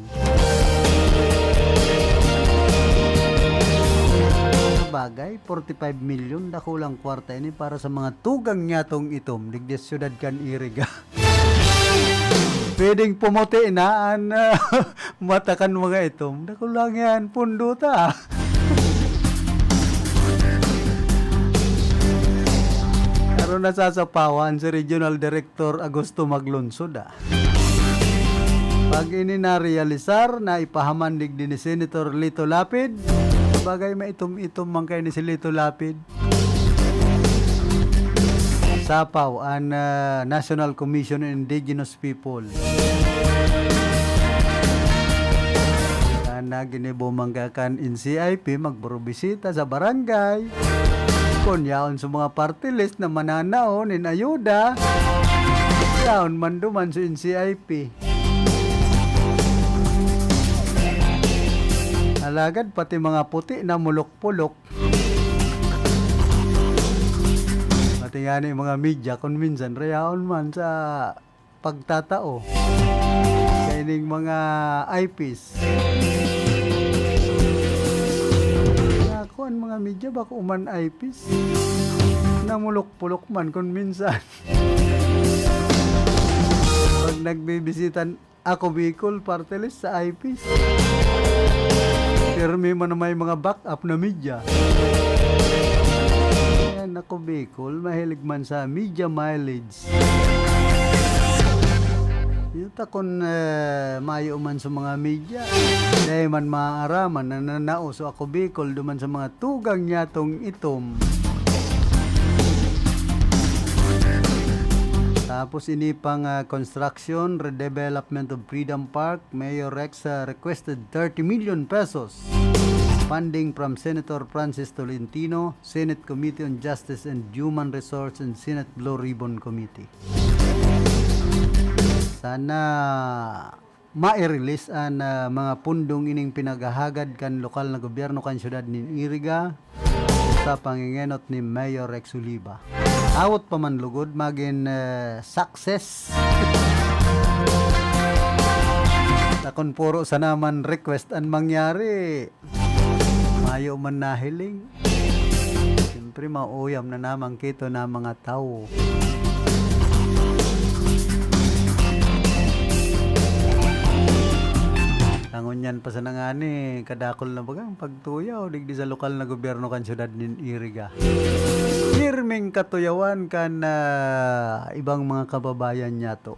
Sabagay, forty-five milyon, dakulang kwarta ini para sa mga tugang niyatong itom, digdi sa siyudad kan Iriga. Pwedeng pumuti na an, ah, mata kan mga itom. Dakula yan, pondo ta. Pero nasasapawan si Regional Director Augusto Maglonsod, ah. Pag ini narealisar na ipahaman digdi ni Senator Lito Lapid, bagay maitom-itom man kayo ni si Lito Lapid. SAPAW, an, ah, National Commission on Indigenous People. Sana ginibo man ka kan N C I P, magburbisita sa barangay. Kun yaon sa mga party list na mananao nin ayuda, yaon man duman sa N C I P. Alagad pati mga puti na mulok-pulok. Pati ngani mga media, kun minsan, rayaon man sa pagtatao kaining mga I Ps. Kaya ako, an mga media, bako man I Ps. Namulok-pulok man kun minsan. Pag nagbibisita Ako Bicol, party list sa I Ps. Pirmi man na may mga backup na media. Ayan, Ako Bicol, mahilig man sa media mileage. Yuta kun, eh, mayo man sa mga media. Dai man maaaraman na nanao sa Ako Bicol duman sa mga tugang niyatong itom. Tapos ini pang, ah, construction, redevelopment of Freedom Park, Mayor Rex, ah, requested thirty million pesos funding from Senator Francis Tolentino, Senate Committee on Justice and Human Resource, and Senate Blue Ribbon Committee. Sana mai-release an, ah, mga pundong ining pinaghahagad kan lokal na gobyerno kan siyudad nin Iriga sa pangengenot ni Mayor Rex Oliva. Awot pa man lugod magin, eh, success. Takon puro sana man request an mangyari. Mayo man nahiling. Siyempre, mauyam na naman kito na mga tawo. Tangon yan pa sana ngani, kadakul na bagang pagtuyaw, digdi sa lokal na gobyerno kan siyudad nin Iriga. Pirming katuyawan kan, ah, ibang mga kababayan niyato.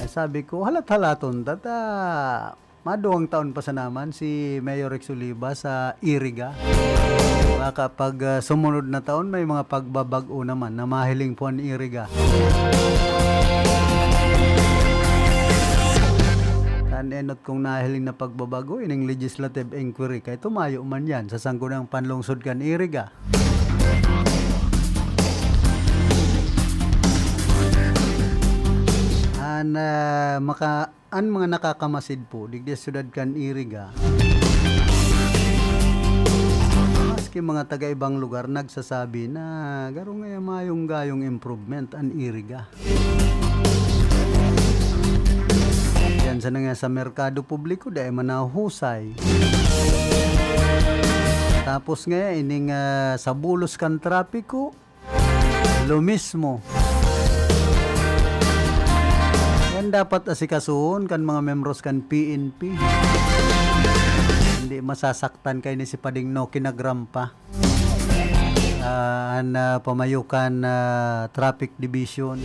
Sabi ko, halat-halaton ta ta. Maduwang taon pa sana man si Mayor Rex Oliva sa Iriga. Baka pag, ah, sumunod na taon, may mga pagbabag-o naman na mahiling po an Iriga. Kan enot kong nahiling na pagbabago, ining legislative inquiry. Kaya tumayo man yan sa sanggunang panlungsod kan Iriga. An, ah, maka-, An mga nakakamasid po digdi sa siyudad kan Iriga, maski mga taga-ibang lugar nagsasabi na garo ngaya mayong gayong improvement an Iriga. Diyan sa nangya sa merkado publiko, dai man nahuhusay. Tapos ngaya, ining, ah, sa bulos kan trapiko, lo mismo. Yan dapat asikasuhon kan mga membros kan P N P. Hindi masasaktan kaini si Pading Noki na Grampa. Ah, an, ah, pamayo kan, ah, traffic division.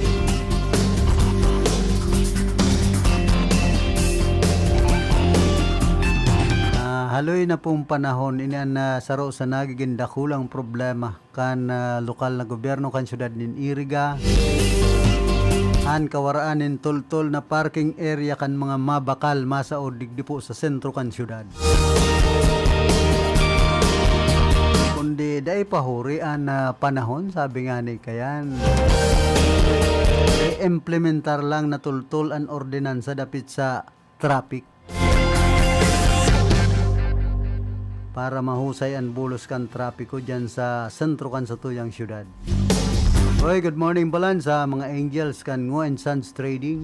Ah, haloy na pong panahon, ini an, ah, saro sa nagiging dakulang problema kan, ah, lokal na gobyerno kan siyudad nin Iriga, an kawaraan nin tultol na parking area kan mga mabakal masaod digdi po sa sentro kan siyudad. Kundi dai pa huri an, ah, panahon, sabi nga ni Kayan, i-implementar lang na tultol an ordinansa dapit sa traffic para mahusay an bulos kan trapiko diyan sa sentro kan satuyang siyudad. Hoy, good morning, Balansa, mga angels kan Ngo and Sons Trading.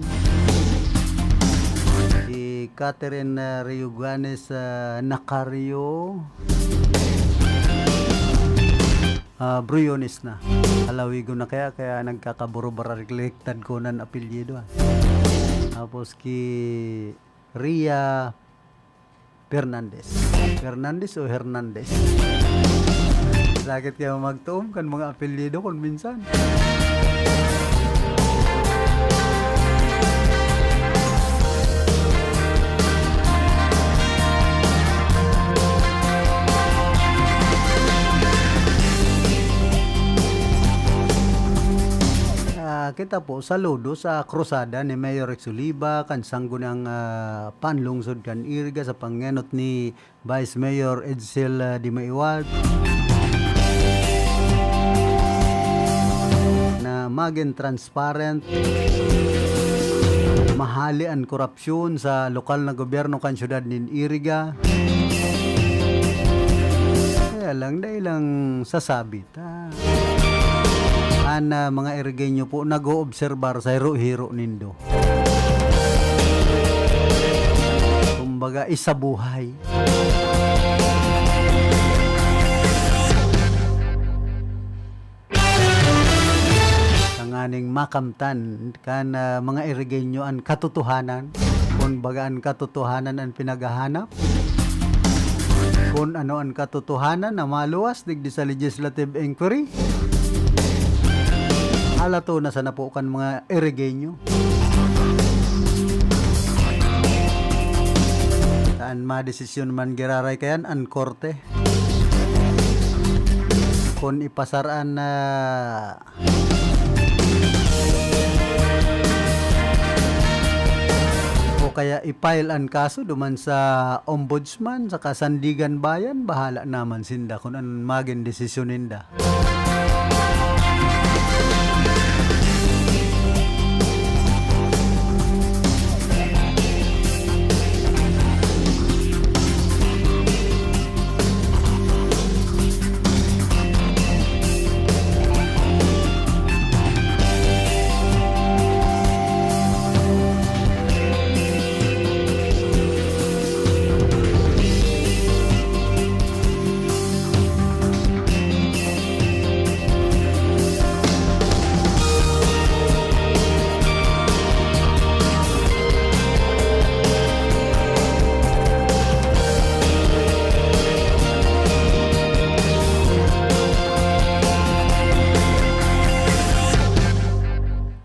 Si Catherine, ah, Rioganes, ah, Nacario. Ah, Briones na. Halawigon na kaya, kaya nagkakaburubara-, baliktad ko nan apelyido, ah. Tapos ki Ria Fernandez. Fernandez o Hernandez? Sakit kaya magtuom kan mga apelyido kun minsan. Tapo, saludo sa krusada ni Mayor Rex Oliva kan Sangguniang, ah, Panlungsod kan Iriga sa pangenot ni Vice Mayor Edsel, ah, Dimaiwat, na magin transparent, mahali an korupsyon sa lokal na gobyerno kan siyudad nin Iriga. Kaya lang, dai lang sasabi ta. An, ah, mga Irigenyo po nag-oobserbar sa hiro-hiro nindo. Kumbaga, isa buhay. Tanganing makamtan kan, ah, mga Irigenyo an katotohanan. Kun baga an katotohanan an pinaghahanap, kun ano an katotohanan na maluwas digdi sa legislative inquiry, halato na sana po kan mga Irigenyo. Saan madesisyon man giraray kayan an korte? Kun ipasar an, ah, o kaya i-file an kaso duman sa ombudsman, sa Kasandigan Bayan, bahala naman sinda kun anong magin desisyon ninda.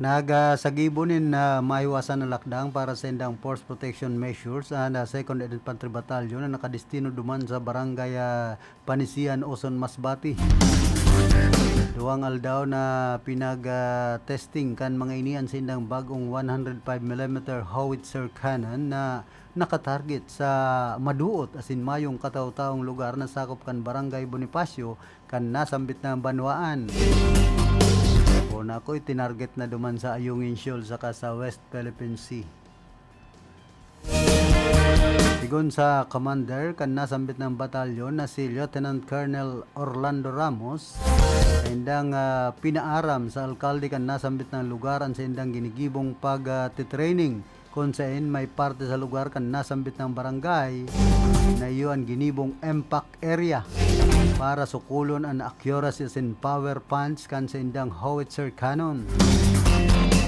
Nag, ah, sa gibo nin, ah, maiwasan na lakdang para sa indang force protection measures, ah, na Second Infantry Battalion na nakadestino duman sa Barangay, ah, Panisian, Oson, Masbate. Duwang aldaw na pinag, ah, testing kan mga ini an saindang bag-ong one hundred five millimeter howitzer cannon na nakatarget sa maduot asin mayong kataw-taong lugar na sakop kan Barangay Bonifacio kan nasambit na banwaan. Poon na ako, itinarget na duman sa Ayungin Shoal saka sa West Philippine Sea. Sigon sa commander kan nasambit na batalyon na si Lieutenant Colonel Orlando Ramos, saindang, ah, pinaaram sa alkalde kan nasambit na lugar an saindang ginigibong pag, ah, titraining, kun saen may parte sa lugar kan nasambit na barangay na iyo an ginibong M PAC area para sukulon an accuracy asin power punch kan saindang howitzer cannon.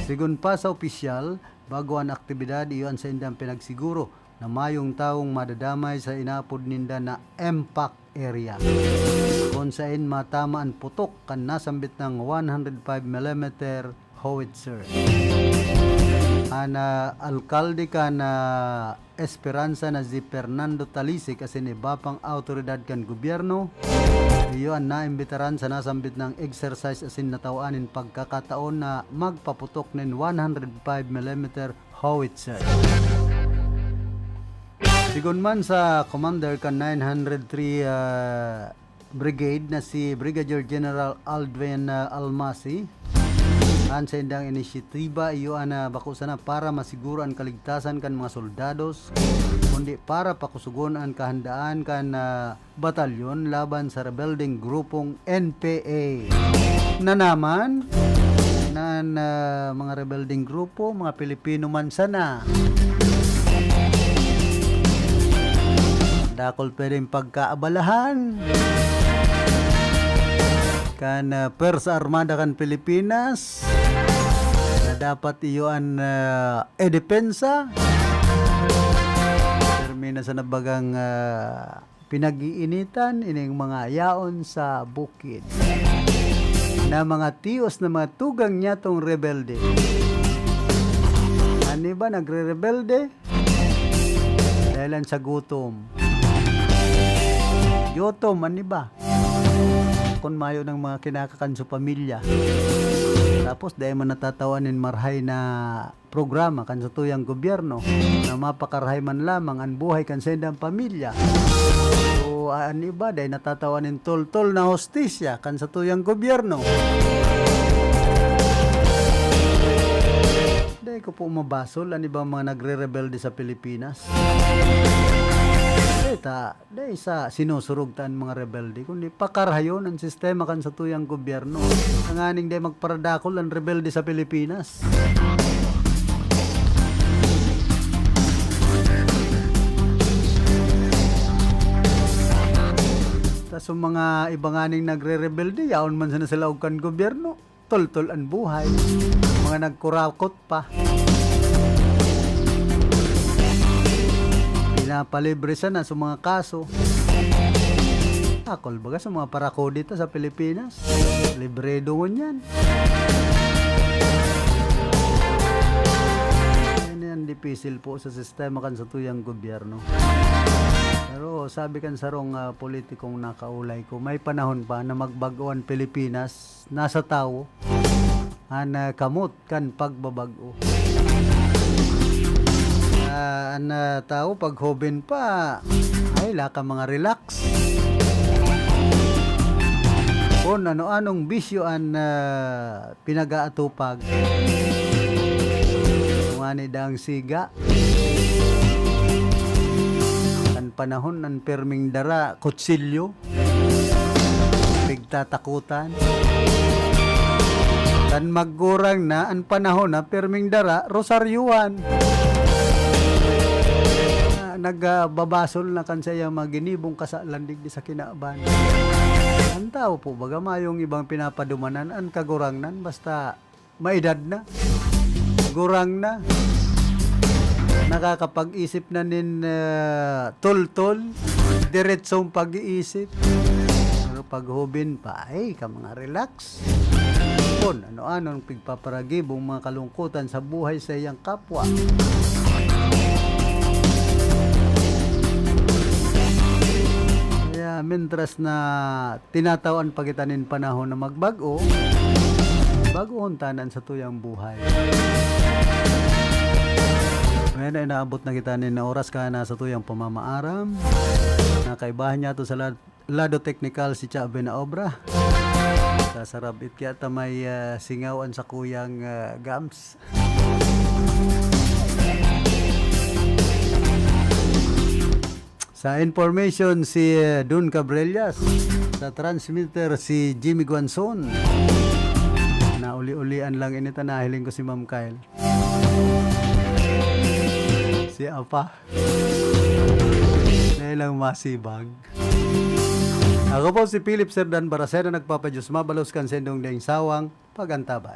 Sigon pa sa opisyal, bago an aktibidad, iyo an saindang pinagsiguro na mayong tawong madadamay sa inaapod ninda na M PAC area, kun saen matama an putok kan nasambit na one hundred five millimeter howitzer. An, ah, alkalde kan, ah, Esperanza na si Fernando Talisic asin iba pang awtoridad kan gobyerno, iyo an naimbitaran sa nasambit na exercise asin natawan nin pagkakataon na magpaputok nin one hundred five millimeter howitzer. Sigon man sa commander kan nine hundred three, ah, Brigade na si Brigadier General Aldwin, ah, Almasi, an saindang inisyatiba iyo an, ah, bako sana para masiguro an kaligtasan kan mga soldados, kundi para pakusugon an kahandaan kan, ah, batalyon laban sa rebeldeng grupong N P A. Na naman, na, na mga rebeldeng grupo, mga Pilipino man sana. Dakul pwedeng pagkaabalahan kan, ah, Pwersa Armada kan Pilipinas na dapat iyo an, ah, edepensa. Termina sa nabagang, ah, pinag-iinitan ining mga yaon sa bukid na mga tios na mga tugang niyatong rebelde. An iba nagrerebelde dahil lang sa gutom. Gutom, an iba. Kun mayo ng mga kinakakan sa pamilya. Tapos, dai man natatawan nin marahay na programa kan satuyang gobyerno na mapakarahay man lamang an buhay kan saindang pamilya. So, an iba, dai natatawan nin toltol na hustisya kan satuyang gobyerno. Dai ko po mabasol an ibang mga nagre-rebelde sa Pilipinas. Eh, ta, dai sa sinusurog ta an mga rebelde, kundi pakarahayon an sistema kan satuyang gobyerno, tanganing dai magparadakul an rebelde sa Pilipinas. Tas yung mga iba nganing nagre-rebelde, yaon man sana sa laog kan gobyerno. Toltol an buhay. Mga nagkurakot pa. Pinapalibre sana sa mga kaso. Akol baga sa mga parakudita sa Pilipinas. Libredo ngunyan. Yan yan, dipisil po sa sistema kan satuyang gobyerno. Pero sabi kan sarong, ah, politikong nakaulay ko, may panahon pa na magbag-o an Pilipinas, nasa tawo an, ah, kamot kan pagbabag-o. Ah, an, ah, tawo pag hoben pa, ay, laka mga relax. Kun ano-anong bisyo an, ah, pinag-aatupag. Kung ani daang siga. Kan panahon, an pirming dara, kutsilyo. Pigtatakutan. Kan maggurang na, an panahon na pirming dara, rosaryuhan. Ah, nagbabasol na kan saiyang mga ginibong kasalan digdi sa kinaban. An tawo po, baga mayong ibang pinapadumanan, an kagurangnan, basta maedad na, gurang na, nakakapag-isip na nin, ah, toltol, diretsong pag-iisip. Pero pag hubin pa, ay, ka mga relax. Kun ano-anong pigpaparagibong mga kalungkutan sa buhay sa iyang kapwa. Kaya, mintras na tinatawan pa kita nin panahon na magbag-o, bagohon ta na an satuyang buhay. Ngayon na inaabot na kita nin oras ka na satuyang pamamaaram. Nakaibahan niya to sa la-, lado teknikal si Chabe na obra. Sa sarabit kaya ta may, ah, singaw an sakuyang, ah, gams. Sa information, si, eh, Don Cabrellas. Sa transmitter, si Jimmy Guanzon. Nauli-ulian lang ini ta nahiling ko si Ma'am Kyle. Si Apa. Dahil lang masibag. Ako po si Philip Serdan Baracena, nagpapadiyos mabalos kan sendong ding sawang pag-antabay.